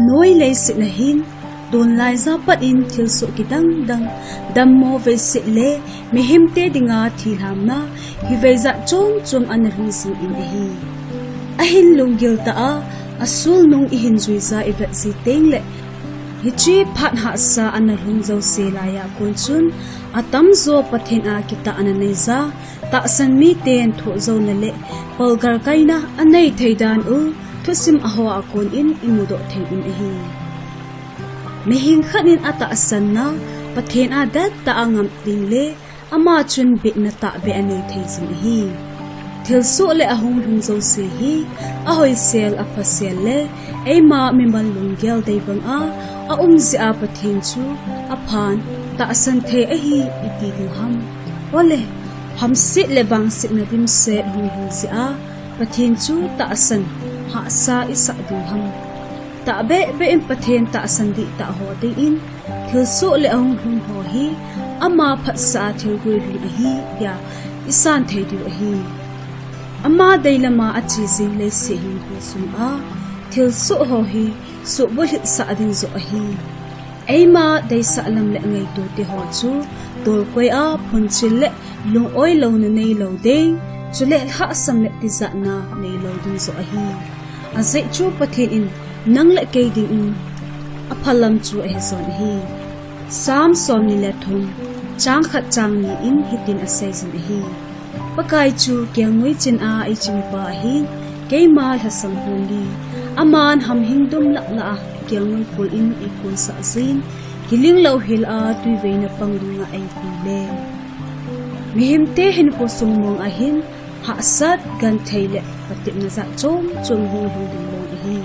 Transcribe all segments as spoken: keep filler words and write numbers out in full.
Noi leiset na hin, tunlai ja pat in thilsoh kidang dang, dammo veiset le mihemte dinga thilhamna, hivei jat chom chom ana lhung jing in ahi. Ahin lunggil tah a, asul nung ihin jui ja ivet ji teng le, hiche phat hahsa ana lhung jouse laiya kon chun, atamjo Pathen a kitahna nei ja, tahsan miten thoh jouna le palgal kaina anei thei dan u, thusim a hoa kon in imudoh thei in ahi. Mihem khat in atahsanna, Pathen a dettah a ngam ding le, ama chun bitna tahbeh anei thei jing ahi. Thilsoh le ahung lhung jouse hi, ahoisel, aphasel le, eima mimal lunggel dei banga, aum jeh a Pathen chu, aphan, tahsan thei ahi, iti ding ham. Ole, hamset le vangsetna dimset hung lhung jeh a, Pathen chu tahsan, hahsa isah ding ham. Tahbeh beh in Pathen tahsan dihtah ho dingin, thilsoh le ahung lhung ho hi, ama phatsah a thil guilhung ahi, tia isan thei diu ahi. Ama deilama ache jing leiset hinkho sunga, thilsoh ho hi, suhbulhit sah ding joh ahi. Eima deisah lam le ngaito te ho chu, tolkoi a phunchil le lung-oi louna neilou ding, chule lhahsam le tijatna neilou ding joh ahi. Ajeh chu Pathen in nang le kei dingin aphalam chu ahi jon ahi. Psalm somni le thum, chang khat chang ni in hitin asei jin ahi. Pakai chu kelngoi chin a eichingpa ahin, keima lhasam hon ding. Aman hamhing dum lah lah a kelngoi pul in eikonsah jin, hiling louhel a tuiveina pang dunga eipui le. Mihemte hinkho sung mong ahin, hahsat, genthei le patepna jat chom chom hung lhung ding mong ahi.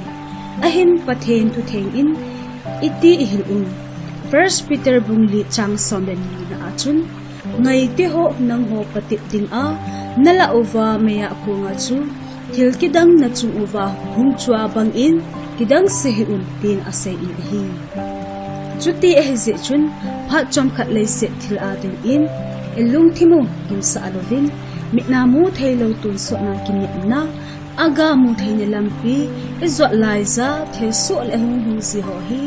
Ahin Pathen thutheng in iti ihil um. First Peter bung li chang som le ni na a chun, ngaite ho nangho patep dinga nalah uva meiya konga chu, thil kidang nachung uva hung chua bangin kidang se hih un, tin asei in ahi. Chuti ahi jeh chun, phat chomkhat leiset thil a dingin, ilungthim u gimsah louvin, mit a mu theilou tonsotna kinepna, aga mu theina lampi, ijot laija, thilsoh le hung lhung ji ho hi,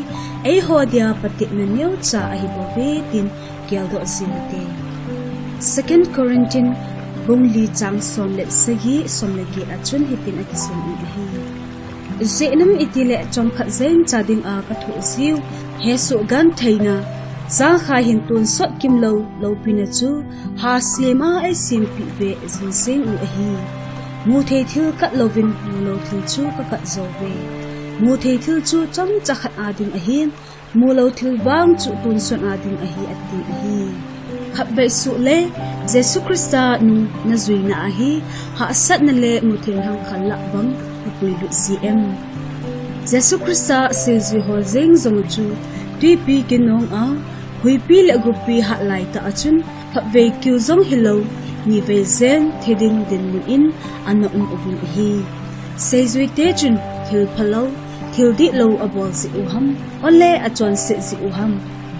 eiho dia patepna neocha ahi bouve, tin geldoh jing ute. Second Corinthians bung li chang som le sagi, som le get a chun hitin akisun in ahi. Ijeh inem itile chomkhat jengcha dinga kathoh jiu, hesoh gentheina, jangkha hin tonsot kimlou loupina chu, hasem a eisempeh be jing jeng u ahi. Muthei thil kat louvin mulou thil chu kakat jouve. Muthei thil chu chomcha khat a ding ahin, mulou thil vang chu tonsot a ding ahi, ati ahi. Khatvei suh le, Jesu Christa nung najuina ahi, hahsatna le muthei lhangkhal lah bang napuilut ji em? Jesu Christa seijui ho jeng jong chu, twipi kinong a, huipi le gupi hat lai tah a chun, khatvei kiu jong hilou, nivei jen thi ding dinmun in ana um uvin ahi. Seijuite chun thil phalou, thil dihlou abol jeh u ham, ole achonset jeh u ham,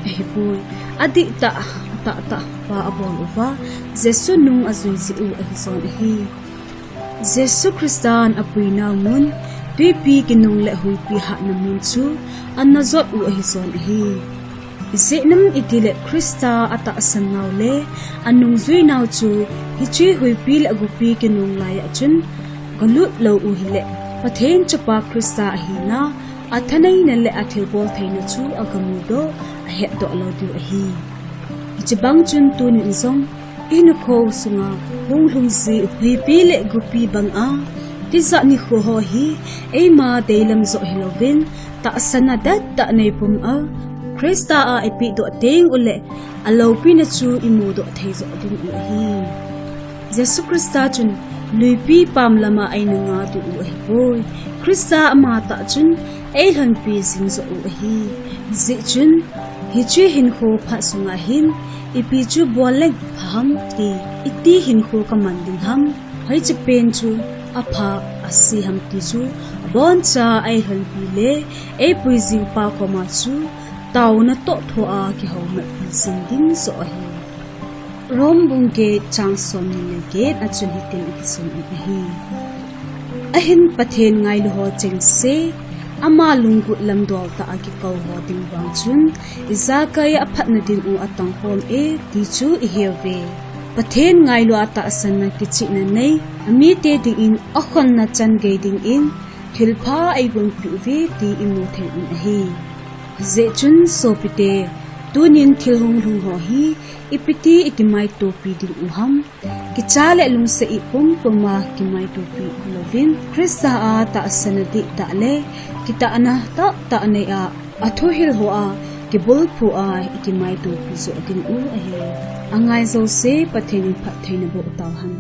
ahipoi. Adihtah, atahtah pa abol uva, Jesu nung ajui jeh u ahi jon ahi. Jesu Christan apuinau mun, twipi kinung le huipi hatna mun chu ana jot u ahi jon ahi. Ijeh inem itile Christa atahsan nau le anungjuinau chu hiche huipi le gupi kinung laiya chun galut lou u hile, Pathen chapa Christa ahina, athaneina le athilbol theina chu agamudoh, ahetdoh lou diu ahi. Hiche bang chun tunin jong, ihinkho sunga hung lhung ji huipi le gupi banga, tijat nikho ho hi eima deilam joh hilouvin, tahsanna dettah neipum a, Christa a ipehdoh teng ule, aloupina chu imudoh thei joh ding u ahi. Jesu Christa chun luipi pam lama eina ngah diu ahipoi. Christa amatah chun eilhonpi jing joh u ahi. Hijeh chun, hiche hinkho phat sunga hin, ipi chu bol leng pha ham ti, iti hinkho kaman ding ham, hoiche pen chu apha ase ham ti chu, aboncha eilhonpi le eipui jing pa koma chu, taona toh thoa kihoumatpi jing ding joh ahi. Rome bung get chang somni le get a chun hitin akisun in ahi. Ahin Pathen ngailu ho chengse, Ama lunggulh lamdol tah a kikouho ding vang chun, ijakai a aphatna ding u atang hom e, ti chu iheuve. Pathen ngailu a tahsanna kichihna nei, amite dingin akhonna chan gei dingin, thilpha eigonpeh uve ti imu thei un ahi. Hijeh chun sopite, tunin thil hunglhung ho hi, ipiti ikimaitopi ding u ham. Kicha le lungset i pumpuma kimaitopi louvin, Christa a tahsanna dihtah le kitahna tahtah nei a, athuhil hoa kibulphu a ikimaitopi joh ding u ahi. Angai jouse Pathen in phattheina boh tauhen.